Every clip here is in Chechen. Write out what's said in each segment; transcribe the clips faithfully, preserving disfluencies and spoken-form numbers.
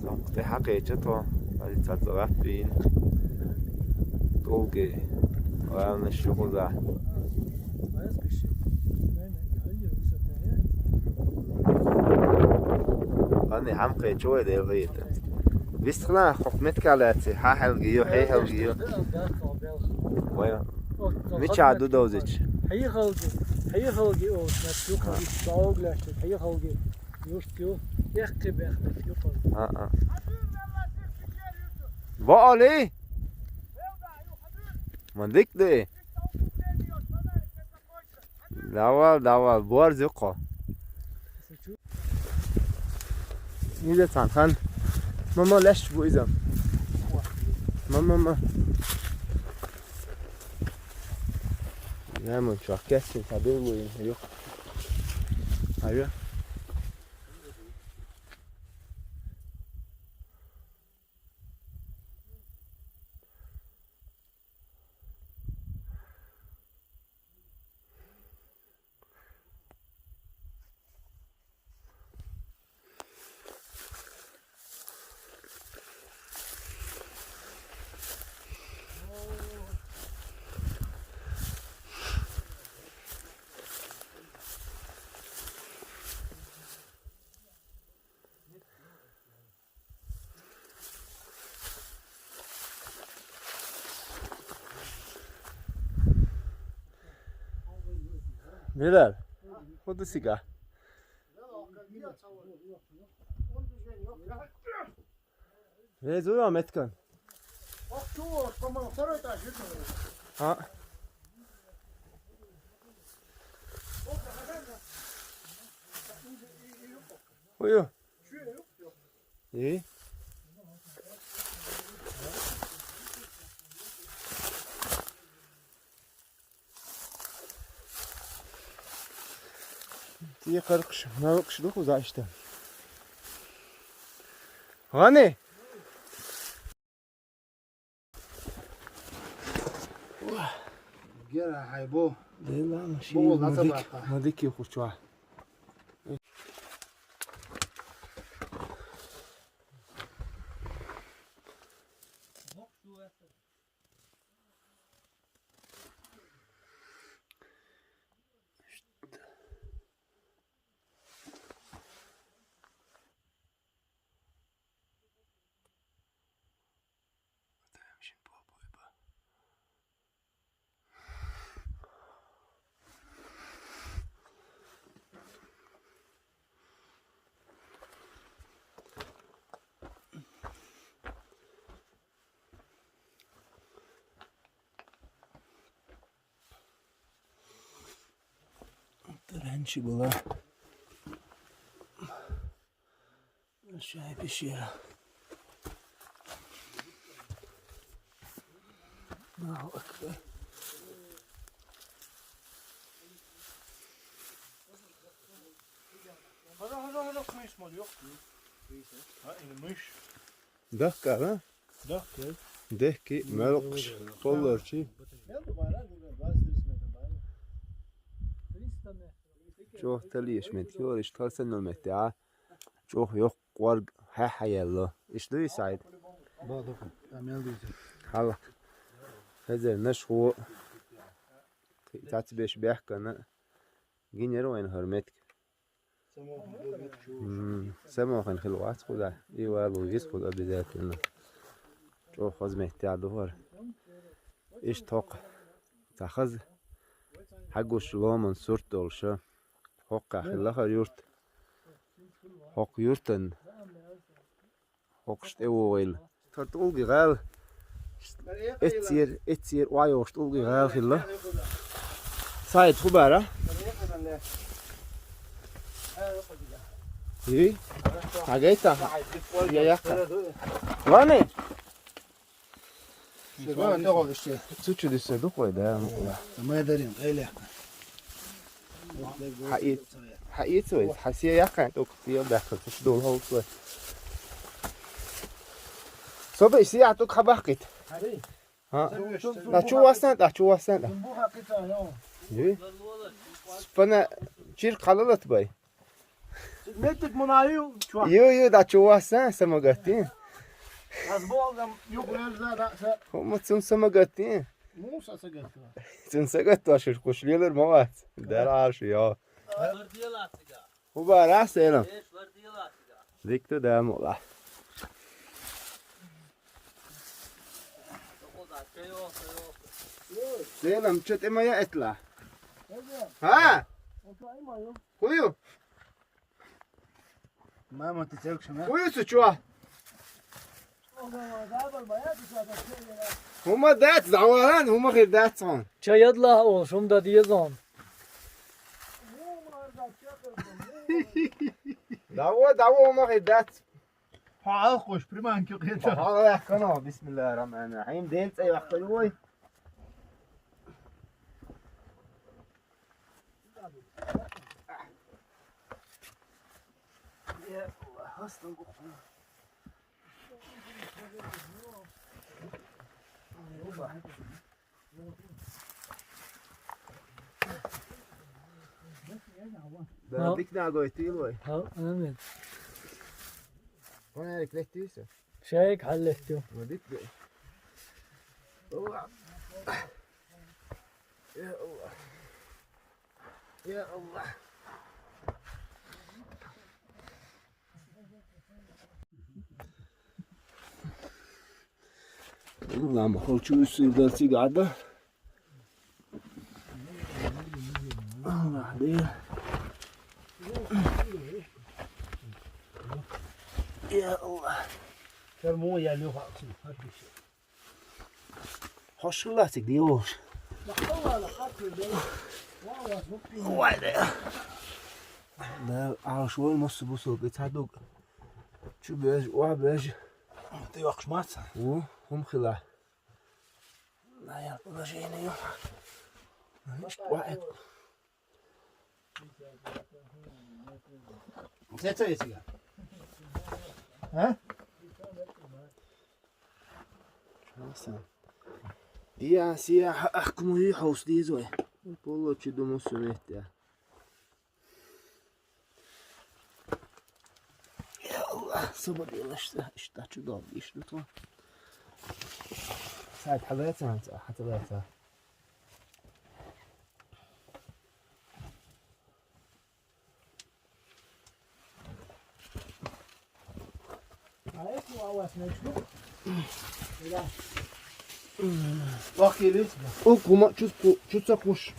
Цункъ тӀехьа кхеча тхо, ари цацаватта вийна. ТӀулги, главное, ши хуза. Ани хьам кхеча вай дел гӀета. Вистхла хокх метка лаьци, хьа хьалги ю, хье хьалги ю. Вай. Мича ду довзич. Хье хьалги, хье хьалги о, на ю хьалги, сауг лаьци, хье хьалги. Юрт ю, эккхи бехмет ю хьалги. А, а. Ва али? Мандик де. Давал, давал, борз ю хьо. Иза цан хан. Мама леш бу иза. Мама, мама. Я мон чуак кесин табил бу ин. Ю. Аю. Билал, хӀу ду цига? Везу я меткан. А? Хую. И? Ти къаркъш, навкъш ду хузашта. Гъани? Гера хайбо. Дела машин. Бо лата мадик, бака. Мадик ю хучва. Раньше была большая пещера. Аллаху акбар. Ана, ана, ана, куйс мал ёкъ. А, ина мыш. Дахка, а? Дахка. Дехки, мелкъш, толларчи. Чо талиш мет, ёриш талсан мет, а? Чо ёкъ къорг хьа-хьа ялло. Иш дуй, Саид? Ба, дока. Амел дуй. Хала. Хезер наш ху. Цац беш бехкана. Гинер вайн хормет. М, самохин хил вац худа. И валу гис худа обязательно. Чо хозмет тя духар. Иш ток. Цахаз. Хагуш ломан сурт долша. Хокка хилла хар юрт. ХӀокху юьртан. ХӀокхуш тӀе вогӀийла. Тхо тӀулгий гӀала. Эццера, эццера охьайогӀуш тӀулгий гӀала хилла. Сайд хӀун бара? Йий? Хьагайта? Я яккха. Вани? Цу чу диса дукха вай, да? Мы дарим, элекха. Хьаэц-, хьаэца вай, хьан се яккхайн тӀулг, се баьккхина, цу чу долу хьовса вай. Со бай, се а тӀулг хьабаккхийта. ХӀа? ДӀа чу вассан, дӀа чу вассан, дӀа. Ю? Спана чир кхалалат бай. Меттиг мунаю, чувак. Ю, ю, дӀа чу вассан, самагатти. Аз болгам юкъ верза, да, са. ХӀума цун самагатти. Ну, са сагатта. Цун сагатта шуш кхуш лелар ма вац. Дар Ӏаш, йо. ХӀун бара, Селам? Дика ду, да, мула. Селам, чу тӀе ма яа этла? ХӀа? ХӀун ю? Мама, ты церкви, да? ХӀун ю цу чохь? ХӀума дац, дӀавахана, хӀума хир дац хьуна. Ча ядлахь олуш, хӀума дан деза хьуна. ДӀаво, дӀаво, хӀума хир дац. Хьо Ӏалхуш, приманки кхета. Хьо Ӏалхкана, бисмиллахир рахманир рахим. Дела цӀе йоккхур вай. Да, дика нагойтийла вай. Хьо, амин. Ванарик леттийса? Шайг хьаллетту. Ма дика ду. Аллах. Я Аллах. Я Аллах. Ламахал чу уьссуьйла дар цига Ӏадда. Аллах Дела. Я Аллах. Хьошалла цига дегӀуш. Вай, да. Да, Ӏалаш вай, массо бусалба цхьа дог. Чу бежа, охьа бежа. Ты йоккхуш маца? Ву, хӀума хила. Наверное, положение ю. Иштта вай. Сеца эцига. А? Часа. Диа, сиа, ахкмуи хьовс дезой. Полочи думу сунетта. Я Аллах, сабадилаш, иштта чу дал, иштта тхо. Сай, хьалаца, хьалаца. Укх хӀума чу, чу ца кхуш.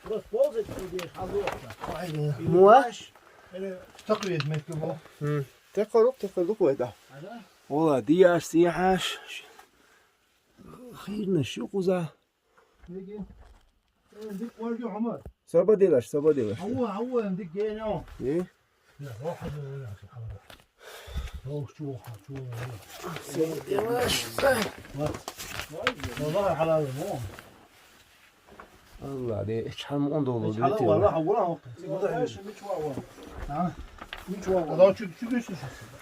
Просто ползать будешь, а лучше. Муаш? Или такой есть, мягкий был. М. Текхар ву, текхар ду вай да. Ага. Ола, диаш, сиахаш. Хийрнаш ю кхуза. Дика. Э, дика варги хӀума. Сабадилаш, сабадилаш. Хьавва, хьавва, дика генав. Э? Я, рохьа да, я, хьавва. Рох чу, чу. Сабадилаш. Вот. Валлахи хьалал мо. Алла, де, эч хьан мо ондолу. Эч хьалал, валлахи, хьавва, хьавва. А? Мича валлахи. Ада чу, чу диш.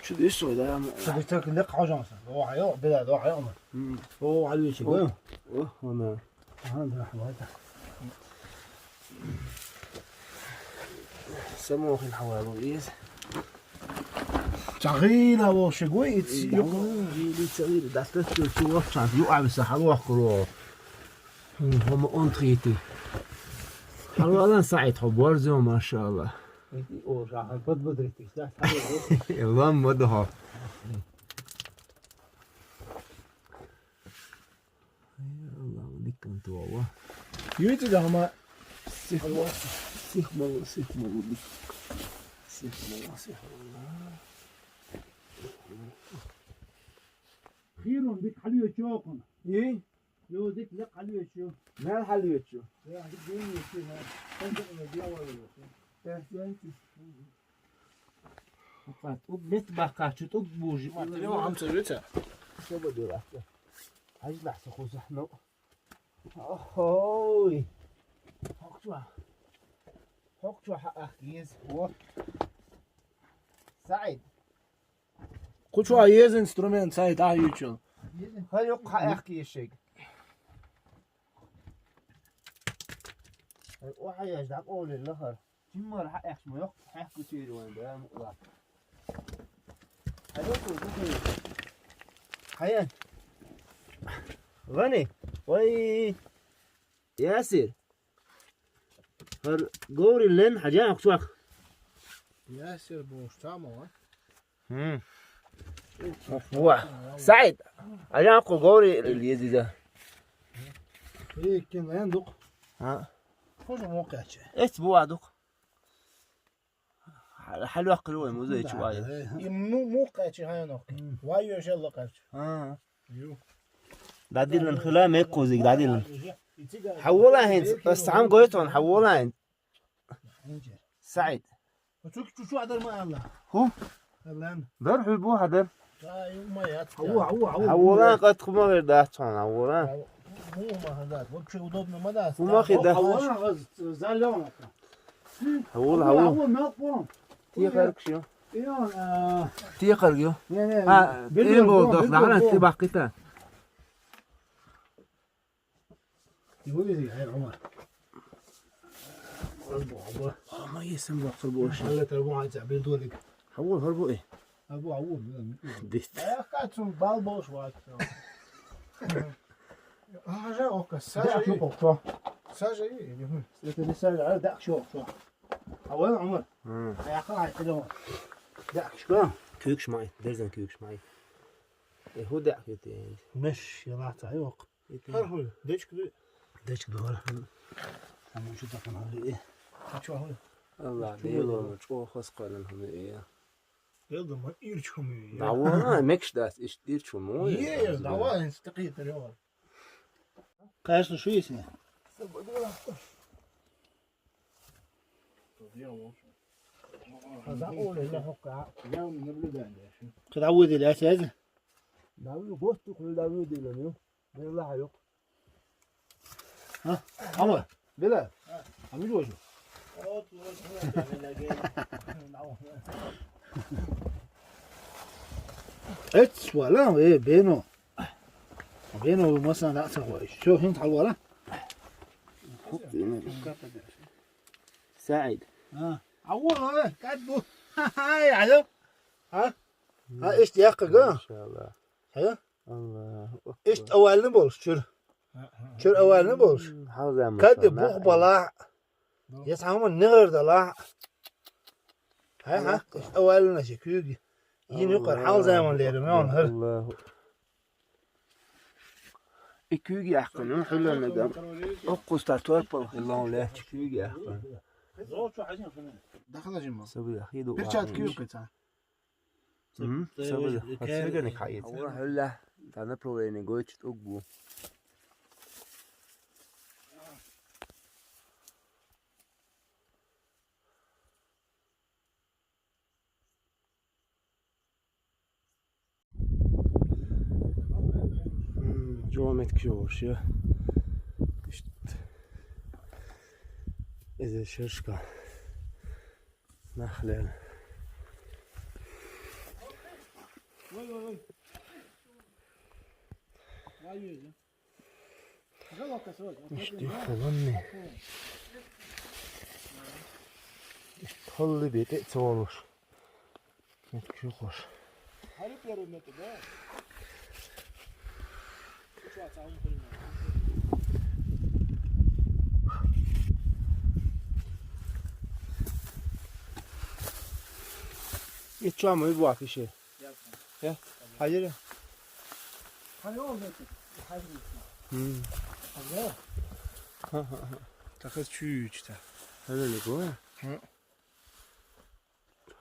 Чу диш, да. Чу диш, так, не хьажамса. Рох, айо, бела, рох, айо. М. О, Ӏалвичи, го? О, вана. Аха, да, хьалаайта. Самохин хьавалу из. Чагъийна волши гой, ици. Э, юкъа. Гили цагъийна, дастаскил чу вахчан, ю ависа хьалвахкуро. Хм, хӀума онтхийти. Хьалвалан СаӀид хьо борзо, машаалла. Ити о, жахар подбодритиш, да? Лам ма духьа. Аллах, диккан туа. Юйти да хама. Сих ма-, сих малу, сих малу дик. Хийрун дик хьалвечу окхуна. Йий? Йо, дик лек хьалвечу. Мел хьалвечу. Я, дик дин вечу, на. Тан дик на дьявол вечу. Э, я, я. Укат, ук бет бакачу, ук бужи. Ма, ты его хамца витя. Что бы делать? Хьажал лахьса хузахьну. Охой. Хокчва. Хокчва хьаахкиз. О. Саид. Кучва ез инструмент, Саид, а ючу. Ха, юк, хьаахкиз шег. Ай, о, хьаяж, дак, оле, лахар. Чиммар хьаахчма, юк, хьаахкучери ван, да, мукла. Алло, слушай. Хаян. Вани. Ой. Ясир. Гьар говри лен хьажа ахчах. Ясир буш тамам. Хм. Ва. Саид. Аян ку говри лезида. Икин лен дук. Ха. Хожа мокъача. Эс бу адук. Хьалвакъ килуй музей чуай. И му-, мукъачи хьанок. Вай ёжалла къарч. Ха. Ю. Дадилан хила мекъузик, дадилан. Хьавола хӀинц, ас гьам гойтон, хьавола хӀинц. Саид. Цук чучу адар ма Алла. Ху? Аллан. Дар хӀу бу хӀадар. Ай, ма яц. Хьавола, хьавола, хьавола. Хьавола къат хӀума гъир дац хьан, хьавола. Ху ма хӀадар. Вообще удобно ма дац. Ху ма хида. Хьавола гъаз залёнка. Хьавола, хьавола. Хьавола мел къон. Тихарг шо. Ион, а, Тихарг ё. Не, не, А, бир ин бир бол бир дох, бир нахана бир ти бакъита. Его изи, ай, Умар. Албу, албу. Ама есен бакъыр бош. Алла тарбу айца бир долик. Хавул, хавул, э. Албу, албу. Дит. Ай, акъатун бал бош ват. Ажа окка, сажа. Да, шу окка. Сажа, э. Это не сажа, а да, шу окка. Аван Умар. Хм. Аяққа айтты да. Дәк шкө. Күйік шмай, дерзен күйік шмай. Э, ху дәк ете. Меш, ялата, йоқ. Ете. Хар хуй, дечк ду. Дечк ду, хар. Ама шу тақын хали. Хачу хали. Алла, бел оны, чо хос қойнын хуны, э. Елді ма ирч хуны, э. Дава, мекш дас, иш ирч хуны. Е, дава, инстақи тәрі. Конечно, шу есіне. Когда увидели, а сейчас? Дави госту, когда увидели, ну, белла хайок. А? Ама, белла. Ами жожу. Эц, вала, э, бено. Бено, масана, да, сахой. Всё, хин, халвала. Саид. А. Аву, э, кадбу. Ай, алло. А? А, ишт яққа, га? Машалла. Ха? Аллаху акбар. Ишт авалны болш, чур. Чур авалны болш. Хал заман. Кадди бух бала. Яс хама нигар дала. Ха, ха. Ишт авалны ши күйги. Ин юқар хал заман лерим, он хар. Аллаху. Икүг яхкын, хуллан да. Оккуста торпал. Илон ле. Икүг яхкын. Дахана жима. Сабы яхиду. Перчатки юк это. М? Сабы. Отсюда не каец. Алла хулла. Та направление гойчит угбу. М, жо метки жо вообще. Ишт. Эзе шершка. Нахлен. Ой, ой, ой. Ай, ой, ой. Ишти холонни. Холли бете цолуш. Метки хош. Ичуама ибуа пише. Я. Хайыр. Хайыр. Хайыр. М. Хайыр. Ха, ха, ха. Так это чуть-чуть-то. Хайыр не го? Ха.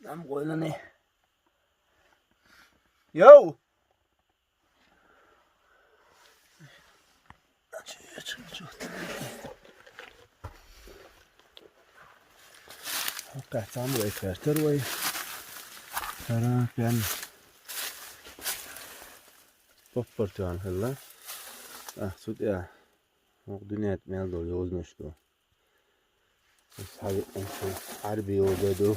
Нам гойланы. Йоу! Кхьацам вай кхертар вай. Хара пен. Поппар туан хилла. А, сут я. Мог дунят мел дол йозна что. Саби, Ӏарби йоза ду.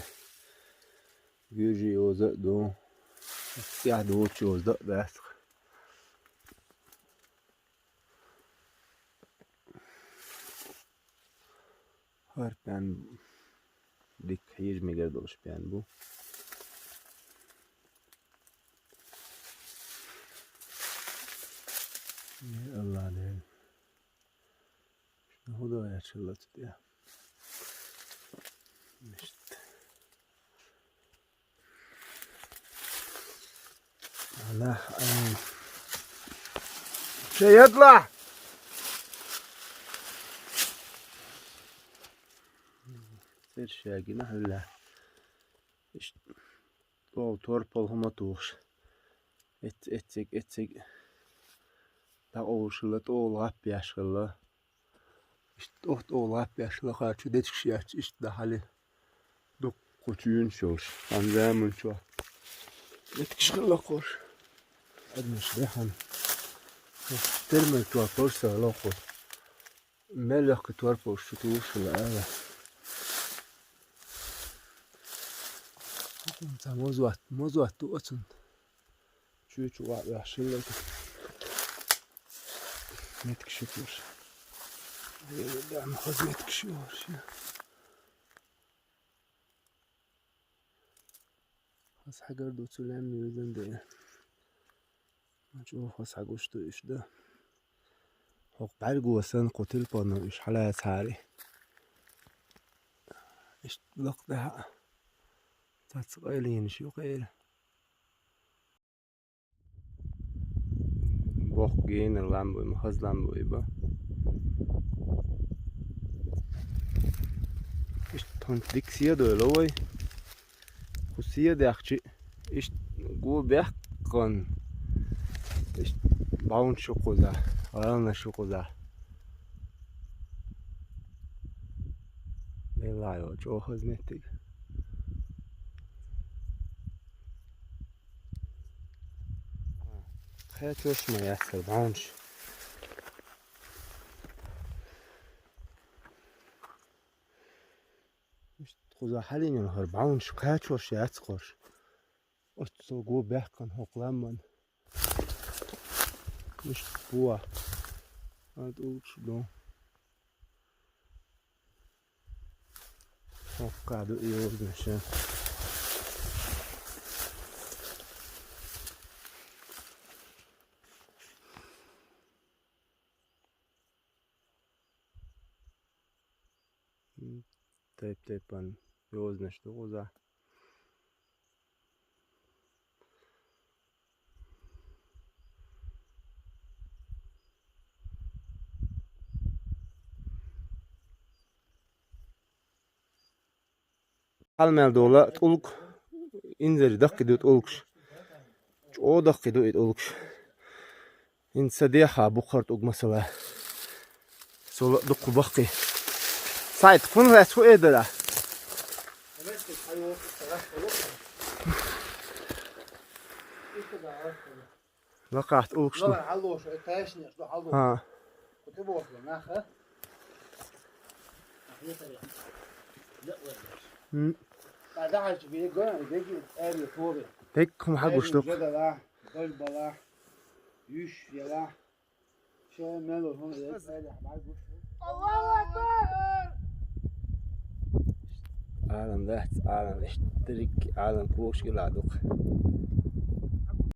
Гуьржи йоза ду. Я ду чоза да бясх. Хар пен дик хьиж мегар долш пен бу. Аллах ден. Худой ачылла тут я. Иштта. Ана, ай. Чеядла! Цершагина хилла. Иштта. Ол торпал хӀума тухуш. Эц-, эцэг, эцэг. ДӀакъовлуш хилла, тӀолгӀап яш хилла. Иштта тӀох тӀолгӀап яш хилла, хаа чу дечкаш яц, иштта да хьали. Дуккха чуьйнаш йолуш. Хан заман чохь. Дечкаш хилла кхуш. Адамаш дехьан. Термер чохь кхуш са лохуш. Мел легкий торпалш чу тухуш хилла ала. ХӀокхунца мозот, мозот ду оцунна. Чу-чу ваъ ваьхьшилла. Метка ши куш. Дан хоза метка ши куш. Хас хьагар ду цу лаьмна везан де. Чу хас хьагуш ду иш да. ХӀокху бӀаьрго сан кху телефоно уьш хьалацахьара. Иштта лакха тӀехьа. Цаца къайлийнаш ю кхера. Бохку генара лам буй, ма хаза лам буй ба. Иштта хӀунда дика седойла вай. Кху седаьхчи, иштта го баьккхина, иштта бӀаьвнаш ю кхуза, гӀаланаш ю кхуза. Делла йо, чӀогӀа хаза меттиг. Кхечош ма яц хӀара бӀаьвнаш. Иштта кхуза хьалийна хӀара бӀаьвнаш кхечош яц кхуш. Оццул го баьккхина хӀокху ламман. Иштта бу. Ад улчу ду. ХӀокху ду и йозанаш. Тайп-тайпана йозанаш ду кхуза. Хьалмел дола тӀулг, инзаре даккхий ду тӀулгаш. ЧӀогӀа даккхий ду и тӀулгаш. ХӀинца сан дехьа бу хӀара тӀулг масала. Со ла дуккха баккхий. Сайт, хӀун лаьцна хӀу э дара? Лакхахь тӀулгаш ду. Лара хьаллоша, э, тайшнеш ду хьаллоша. ХӀа. Кху тӀе бохуш нах, а? М. Дагахьа бега, беги, аьлла, торе. Деккхум хьагуш ду. Жадала, бальбала, юш яла. Ше мело хун, э, аьлла, хьагуш. Аллаху акбар! Алам дац, алам, иштта дерриг алам кхочушкъа ладукх.